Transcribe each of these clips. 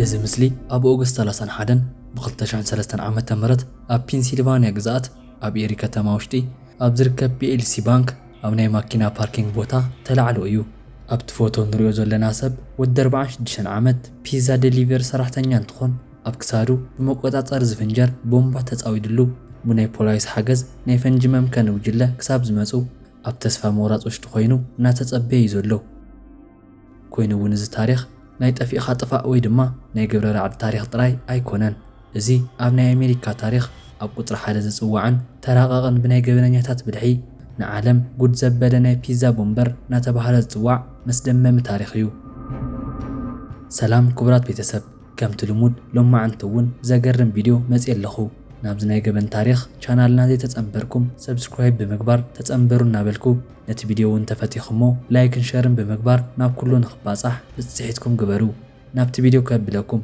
እዚ ምስሊ ኣብ ኦገስት ሰላሳን ሓደን ብ ክልተ ሽሕን ሰለስተን ዓመተ ምህረት ኣብ ፔንሲልቫንያ ግዝኣት ኣብ ኤሪ ከተማ ውሽጢ ኣብ ዝርከብ ፒ ኤል ሲ ባንክ ኣብ ናይ ማኪና ፓርኪንግ ቦታ ተላዕሉ እዩ። ኣብቲ ፎቶ ንሪኦ ዘለና ሰብ ወዲ ኣርባዓን ሽዱሽተን ዓመት ፒዛ ዴሊቨሪ ሰራሕተኛ እንትኾን፣ ኣብ ክሳዱ ብመቆጻጸሪ ዝፍንጀር ቦምባ ተጻዊድሉ፣ ብናይ ፖላይስ ሓገዝ ናይ ፈንጂ መምከኒ ጉጅለ ክሳብ ዝመጹ ኣብ ተስፋ ምቑራጽ ውሽጢ ኮይኑ እናተጸበየ እዩ ዘሎ። ኮይኑ እውን እዚ ታሪኽ ናይ ጠፊእኻ ጥፋእ ወይ ድማ ናይ ግብረ ራዕዲ ታሪኽ ጥራይ ኣይኮነን። እዚ ኣብ ናይ ኣሜሪካ ታሪኽ ኣብ ቁጽሪ ሓደ ዝጽዋዕን ተራቐቕን ብናይ ገበነኛታት ብልሒ ንዓለም ጉድ ዘበለ ናይ ፒዛ ቦምበር እናተባህለ ዝጽዋዕ መስደመሚ ታሪኽ እዩ። ሰላም ክቡራት ቤተሰብ፣ ከምቲ ልሙድ ሎማዕንቲ እውን ብዘገርም ቪድዮ መፅየ ኣለኹ። ናብዚ ናይ ገበን ታሪኽ ቻናልና ዘይተፀንበርኩም ሰብስክራይብ ብምግባር ተፀንበሩ እናበልኩ፣ ነቲ ቪድዮ እውን ተፈቲኹሞ ላይክን ሸርን ብምግባር ናብ ኩሉ ንኽባፃሕ ብፅሒትኩም ግበሩ። ናብቲ ቪድዮ ከብለኩም።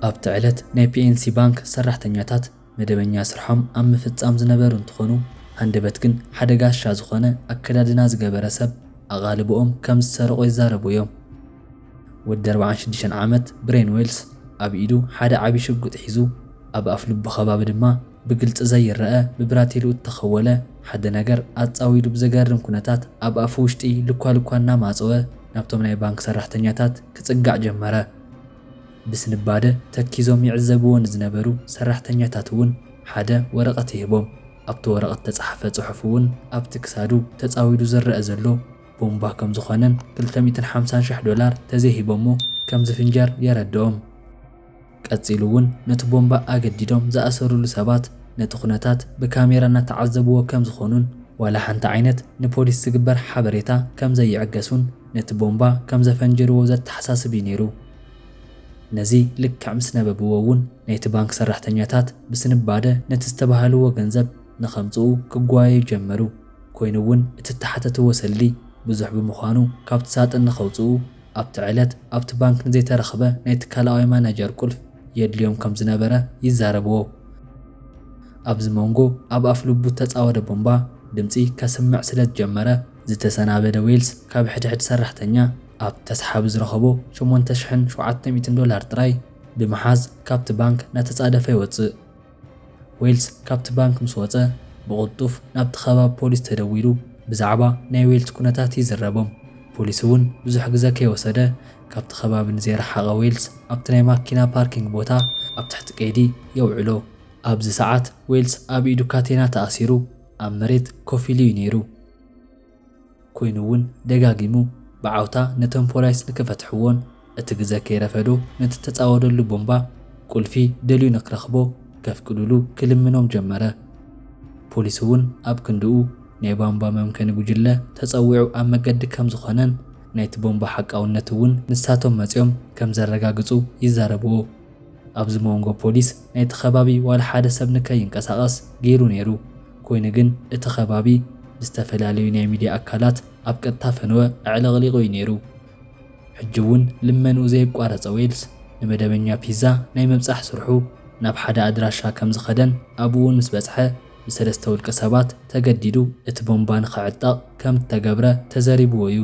ኣብቲ ዕለት ናይ ፒ ኤን ሲ ባንክ ሰራሕተኛታት መደበኛ ስርሖም ኣብ ምፍጻም ዝነበሩ እንትኾኑ፣ ሃንደበት ግን ሓደ ጋሻ ዝኾነ ኣከዳድና ዝገበረ ሰብ ኣቓልቦኦም ከም ዝሰረቑ ይዛረቡ እዮም። ወዲ ኣርባዓን ሽዱሽተን ዓመት ብሬን ዌልስ ኣብ ኢዱ ሓደ ዓቢ ሽጉጥ ሒዙ፣ ኣብ ኣፍ ልቡ ከባቢ ድማ ብግልጺ ዘይረኣ ብብራቴሉ እተኸወለ ሓደ ነገር ኣጻዊዱ ብዘገርም ኩነታት ኣብ ኣፉ ውሽጢ ልኳ ልኳ እናማጸወ ናብቶም ናይ ባንክ ሰራሕተኛታት ክጽጋዕ ጀመረ። ብስንባደ ተኪዞም ይዕዘብዎ ንዝነበሩ ሰራሕተኛታት እውን ሓደ ወረቐት ይህቦም። ኣብቲ ወረቐት ተጻሓፈ ጽሑፍ እውን ኣብቲ ክሳዱ ተጻዊዱ ዝረአ ዘሎ ቦምባ ከም ዝኾነን ክልተ ሚእትን ሓምሳን ሽሕ ዶላር ተዘይሂቦሞ ከም ዝፍንጀር የረድኦም። ቀጺሉ እውን ነቲ ቦምባ ኣገዲዶም ዝኣሰሩሉ ሰባት ነቲ ኩነታት ብካሜራ እናተዓዘብዎ ከም ዝኾኑን ዋላ ሓንቲ ዓይነት ንፖሊስ ዝግበር ሓበሬታ ከም ዘይዕገሱን ነቲ ቦምባ ከም ዘፈንጀርዎ ዘተሓሳስብ እዩ ነይሩ። ነዚ ልክዕ ምስ ነበብዎ እውን ናይቲ ባንክ ሰራሕተኛታት ብስንባደ ነቲ ዝተባህልዎ ገንዘብ ንኸምጽኡ ክጓየዩ ጀመሩ። ኮይኑ እውን እቲ እተሓተትዎ ሰልዲ ብዙሕ ብምዃኑ ካብቲ ሳጥን ንኸውጽኡ ኣብቲ ዕለት ኣብቲ ባንክ ንዘይተረኽበ ናይ ትካላዊ ማናጀር ቁልፍ የድልዮም ከም ዝነበረ ይዛረብዎ። ኣብዚ መንጎ ኣብ ኣፍ ልቡ እተጻወደ ቦምባ ድምጺ ከስምዕ ስለ ዝጀመረ ዝተሰናበደ ዌልስ ካብ ሕድሕድ ሰራሕተኛ ኣብ ተስሓቢ ዝረኸቦ ሸሞንተ ሽሕን ሸውዓተ ሚእትን ዶላር ጥራይ ብምሓዝ ካብቲ ባንክ እናተጻደፈ ይወጽእ። ዌልስ ካብቲ ባንክ ምስ ወጸ ብቕልጡፍ ናብቲ ከባቢ ፖሊስ ተደዊሉ ብዛዕባ ናይ ዌልስ ኩነታት ይዝረቦም። ፖሊስ እውን ብዙሕ ግዘ ከይወሰደ ካብቲ ከባቢ ንዘይረሓቐ ዌልስ ኣብቲ ናይ ማኪና ፓርኪንግ ቦታ ኣብ ትሕቲ ቀይዲ የውዕሎ። ኣብዚ ሰዓት ዌልስ ኣብ ኢዱ ካቴና ተኣሲሩ ኣብ መሬት ኮፍ ኢሉ እዩ ነይሩ። ኮይኑ እውን ደጋጊሙ ብዓውታ ነቶም ፖላይስ ንክፈትሕዎን እቲ ግዘ ከይረፈዶ ነቲ ተጻወደሉ ቦምባ ቁልፊ ደልዩ ንክረኽቦ ከፍቅዱሉ ክልምኖም ጀመረ። ፖሊስ እውን ኣብ ክንድኡ ናይ ቧንቧ መምከኒ ጉጅለ ተጸዊዑ ኣብ መገዲ ከም ዝኾነን ናይቲ ቦምባ ሓቃውነት እውን ንሳቶም መጺኦም ከም ዘረጋግጹ ይዛረብዎ። ኣብዚ መንጎ ፖሊስ ናይቲ ከባቢ ዋላ ሓደ ሰብ ንከይንቀሳቐስ ገይሩ ነይሩ። ኮይኑ ግን እቲ ከባቢ ብዝተፈላለዩ ናይ ሚድያ ኣካላት ኣብ ቀጥታ ፈነወ ኣዕለቕሊቑ እዩ ነይሩ። ሕጂ እውን ልመንኡ ዘየቋረጸ ዌልስ ንመደበኛ ፒዛ ናይ ምብጻሕ ስርሑ ናብ ሓደ ኣድራሻ ከም ዝኸደን ኣብኡ እውን ምስ በጽሐ ብሰለስተ ውልቀ ሰባት ተገዲዱ እቲ ቦምባ ንኽዕጠቕ ከም እተገብረ ተዘሪብዎ እዩ።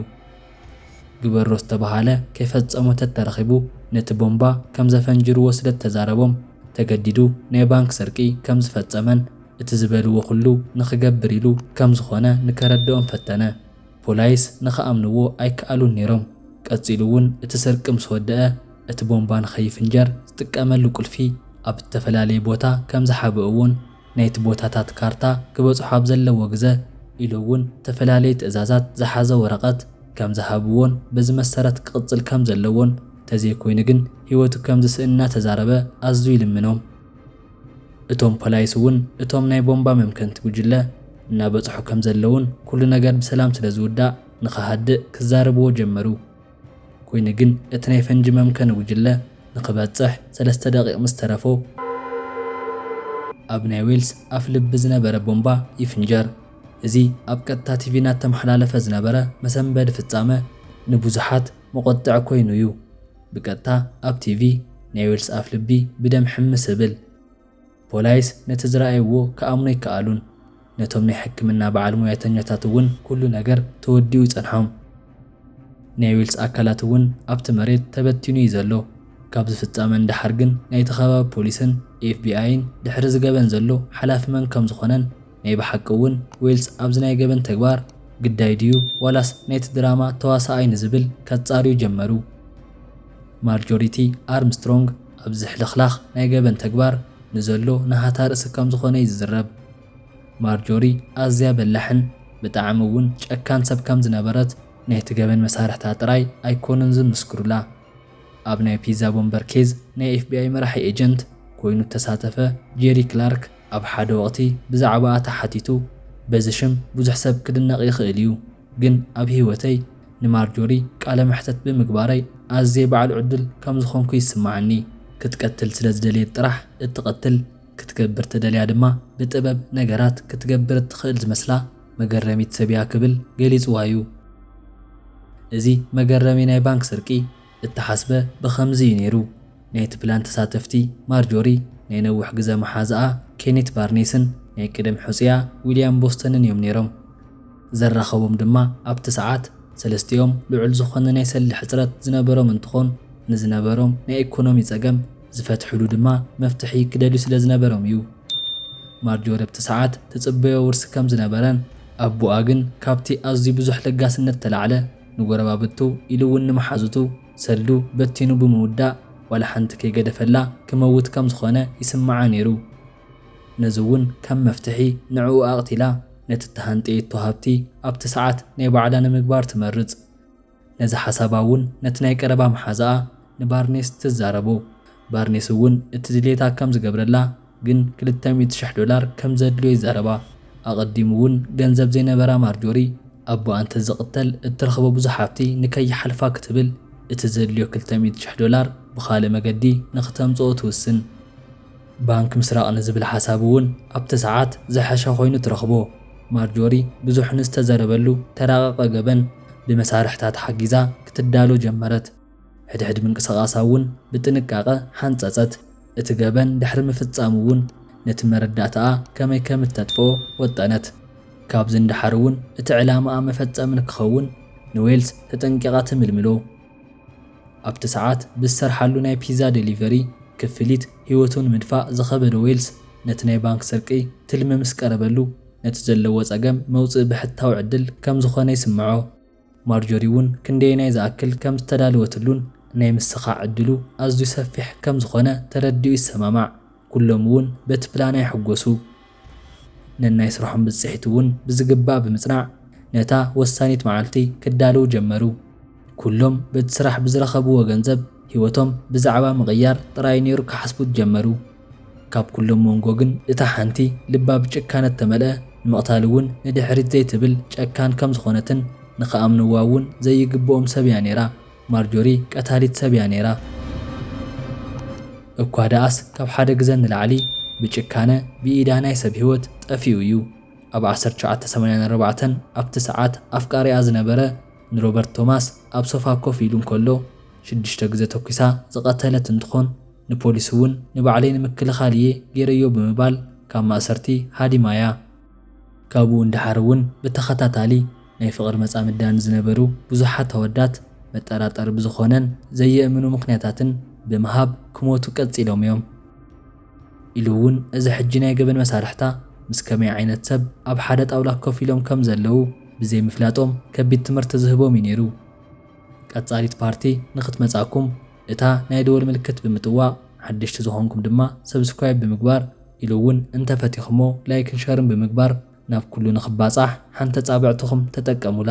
ግበሮ ዝተባሃለ ከይፈጸሞ ተተረኺቡ ነቲ ቦምባ ከም ዘፈንጅርዎ ስለ እተዛረቦም ተገዲዱ ናይ ባንክ ስርቂ ከም ዝፈጸመን እቲ ዝበልዎ ኩሉ ንኽገብር ኢሉ ከም ዝኾነ ንከረድኦም ፈተነ። ፖላይስ ንኽኣምንዎ ኣይከኣሉን ነይሮም። ቀጺሉ እውን እቲ ስርቂ ምስ ወደአ እቲ ቦምባ ንኸይፍንጀር ዝጥቀመሉ ቁልፊ ኣብ እተፈላለየ ቦታ ከም ዝሓበእዎን ናይቲ ቦታታት ካርታ ክበጽሖ ኣብ ዘለዎ ግዘ ኢሉ እውን እተፈላለየ ትእዛዛት ዝሓዘ ወረቐት ከም ዝሃብዎን በዚ መሰረት ክቕጽል ከም ዘለዎን ተዘይኮይኑ ግን ህይወቱ ከም ዝስእን እናተዛረበ ኣዝዩ ይልምኖም። እቶም ፖላይስ እውን እቶም ናይ ቦምባ መምከንቲ ጉጅለ እናበጽሑ ከም ዘለውን ኩሉ ነገር ብሰላም ስለ ዝውዳእ ንኽሃድእ ክዛረብዎ ጀመሩ። ኮይኑ ግን እቲ ናይ ፈንጂ መምከኒ ጉጅለ ንኽበጽሕ ሰለስተ ደቂቕ ምስ ተረፎ ኣብ ናይ ዌልስ ኣፍ ልቢ ዝነበረ ቦምባ ይፍንጀር። እዚ ኣብ ቀጥታ ቲቪ እናተመሓላለፈ ዝነበረ መሰንበዲ ፍጻመ ንብዙሓት መቖጥዒ ኮይኑ እዩ። ብቀጥታ ኣብ ቲቪ ናይ ዌልስ ኣፍ ልቢ ብደም ሕምስ እብል። ፖላይስ ነቲ ዝረኣይዎ ክኣምኑ ኣይከኣሉን። ነቶም ናይ ሕክምና በዓል ሞያተኛታት እውን ኩሉ ነገር ተወዲኡ ይጸንሖም። ናይ ዊልስ ኣካላት እውን ኣብቲ መሬት ተበቲኑ እዩ ዘሎ። ካብ ዝፍጸመ ንደሓር ግን ናይቲ ከባቢ ፖሊስን ኤፍቢኣይን ድሕሪ ዝገበን ዘሎ ሓላፊ መን ከም ዝኾነን ናይ ብሓቂ እውን ዊልስ ኣብዚ ናይ ገበን ተግባር ግዳይ ድዩ ዋላስ ናይቲ ድራማ ተዋሳኣይ ንዝብል ከጻርዩ ጀመሩ። ማርጆሪቲ ኣርምስትሮንግ ኣብዚ ሕልኽላኽ ናይ ገበን ተግባር ንዘሎ ናሃታ ርእሲ ከም ዝኾነ እዩ ዝዝረብ። ማርጆሪ ኣዝያ በላሕን ብጣዕሚ እውን ጨካን ሰብ ከም ዝነበረት ናይቲ ገበን መሳርሕታ ጥራይ ኣይኮኑን ዝምስክሩላ። ኣብ ናይ ፒዛ ቦምበር ኬዝ ናይ ኤፍቢኣይ መራሒ ኤጀንት ኮይኑ እተሳተፈ ጄሪ ክላርክ ኣብ ሓደ ወቕቲ ብዛዕባኣ ተሓቲቱ፣ በዚ ሽም ብዙሕ ሰብ ክድነቕ ይኽእል እዩ፣ ግን ኣብ ህይወተይ ንማርጆሪ ቃለ መሕተት ብምግባረይ ኣዝየ በዓል ዕድል ከም ዝኾንኩ ይስምዓኒ። ክትቀትል ስለ ዝደለየት ጥራሕ እትቐትል፣ ክትገብር ተደልያ ድማ ብጥበብ ነገራት ክትገብር እትኽእል ዝመስላ መገረሚት ሰብ እያ ክብል ገሊጽዋ እዩ። እዚ መገረሚ ናይ ባንክ ስርቂ እተሓስበ ብኸምዚ እዩ ነይሩ። ናይቲ ፕላን ተሳተፍቲ ማርጆሪ ናይ ነዊሕ ግዘ መሓዝኣ ኬኒት ባርኔስን ናይ ቅድም ሕጹያ ዊልያም ቦስተንን እዮም ነይሮም። ዘራኸቦም ድማ ኣብቲ ሰዓት ሰለስቲኦም ልዑል ዝኾነ ናይ ሰልዲ ሕጽረት ዝነበሮም እንትኾን፣ ንዝነበሮም ናይ ኢኮኖሚ ጸገም ዝፈትሕሉ ድማ መፍትሒ ክደልዩ ስለ ዝነበሮም እዩ። ማርጆሪ ኣብቲ ሰዓት ትጽበዮ ውርሲ ከም ዝነበረን ኣቦኣ ግን ካብቲ ኣዝዩ ብዙሕ ለጋስነት ተላዕለ ንጎረባብቱ ኢሉ እውን ንመሓዙቱ ሰልዱ በቲኑ ብምውዳእ ዋላ ሓንቲ ከይገደፈላ ክመውት ከም ዝኾነ ይስምዓ ነይሩ። ነዚ እውን ከም መፍትሒ ንዕኡ ኣቕቲላ ነቲ እተሃንጠየቶ ሃብቲ ኣብቲ ሰዓት ናይ ባዕላ ንምግባር ትመርጽ። ነዚ ሓሳባ እውን ነቲ ናይ ቀረባ መሓዛኣ ንባርኔስ ትዛረቦ። ባርኔስ እውን እቲ ድሌታ ከም ዝገብረላ ግን ክልተ ሚእቲ ሽሕ ዶላር ከም ዘድልዮ ይዛረባ። ኣቐዲሙ እውን ገንዘብ ዘይነበራ ማርጆሪ ኣቦኣ እንተዝቕተል እትረኽቦ ብዙሕ ሃብቲ ንከይሓልፋ ክትብል እቲ ዘድልዮ ክልተ ሚእቲ ሽሕ ዶላር ብኻልእ መገዲ ንኽተምጽኦ ትውስን። ባንክ ምስራቕ ንዝብል ሓሳብ እውን ኣብቲ ሰዓት ዝሐሸ ኮይኑ ትረኽቦ። ማርጆሪ ብዙሕ ንዝተዘረበሉ ተራቐቐ ገበን ብመሳርሕታ ተሓጊዛ ክትዳሎ ጀመረት። ሕድሕድ ምንቅስቓሳ እውን ብጥንቃቐ ሓንጸጸት። እቲ ገበን ድሕሪ ምፍጻሙ እውን ነቲ መረዳእታኣ ከመይ ከም እተጥፍኦ ወጠነት። ካብዚ ንደሓር እውን እቲ ዕላማኣ መፈጸሚ ንክኸውን ንዌልስ ተጠንቂቓ ትምልምሎ። ኣብቲ ሰዓት ብዝሰርሓሉ ናይ ፒዛ ዴሊቨሪ ክፍሊት ህይወቱ ንምድፋእ ዝኸበደ ዌልስ ነቲ ናይ ባንክ ስርቂ ትልሚ ምስ ቀረበሉ ነቲ ዘለዎ ጸገም መውጽኢ ብሕታዊ ዕድል ከም ዝኾነ ይስምዖ። ማርጆሪ እውን ክንደየናይ ዝኣክል ከም ዝተዳለወትሉን ናይ ምስኻዕ ዕድሉ ኣዝዩ ሰፊሕ ከም ዝኾነ ተረዲኡ ይሰማማዕ። ኩሎም እውን በቲ ፕላና ይሕጎሱ። ነናይ ስርሖም ብጽሒት እውን ብዝግባእ ብምጽናዕ ነታ ወሳኒት መዓልቲ ክዳለዉ ጀመሩ። ኩሎም በቲ ስራሕ ብዝረኸብዎ ገንዘብ ህይወቶም ብዛዕባ ምቕያር ጥራይ ነይሩ ክሓስቡ ጀመሩ። ካብ ኩሎም መንጎ ግን እታ ሓንቲ ልባ ብጭካነ እተመልአ ንምቕታል እውን ንድሕሪት ዘይትብል ጨካን ከም ዝኾነትን ንኽኣምንዋ እውን ዘይግብኦም ሰብ እያ ነይራ። ማርጆሪ ቀታሊት ሰብ እያ ነይራ። እኳ ደኣስ ካብ ሓደ ግዘ ንላዕሊ ብጭካነ ብኢዳ ናይ ሰብ ህይወት ጠፊኡ እዩ። ኣብ ዓሰርተ ትሽዓተ ሰማንያን ኣርባዕተን ኣብቲ ሰዓት ኣፍቃሪኣ ዝነበረ ንሮበርት ቶማስ ኣብ ሶፋ ኮፍ ኢሉ እንከሎ ሽዱሽተ ግዘ ተኩሳ ዝቐተለት እንትኾን ንፖሊስ እውን ንባዕለይ ንምክልኻል እየ ገይረዮ ብምባል ካብ ማእሰርቲ ሃዲማያ። ካብኡ ንደሓር እውን ብተኸታታሊ ናይ ፍቕሪ መጻምዳኒ ዝነበሩ ብዙሓት ኣወዳት መጠራጠሪ ብዝኾነን ዘየእምኑ ምኽንያታትን ብምሃብ ክሞቱ ቀጺሎም እዮም። ኢሉ እውን እዚ ሕጂ ናይ ገበን መሳርሕታ ምስ ከመይ ዓይነት ሰብ ኣብ ሓደ ጣውላ ኮፍ ኢሎም ከም ዘለዉ ብዘይምፍላጦም ከቢድ ትምህርቲ ዝህቦም እዩ ነይሩ። ቀጻሊት ፓርቲ ንኽትመጻኩም እታ ናይ ደወል ምልክት ብምጥዋቕ ሓደሽቲ ዝኾንኩም ድማ ሰብስክራይብ ብምግባር ኢሉ እውን እንተፈቲኹሞ ላይክን ሸርን ብምግባር ናብ ኩሉ ንኽባጻሕ ሓንቲ ኣጻብዕትኹም ተጠቀሙላ።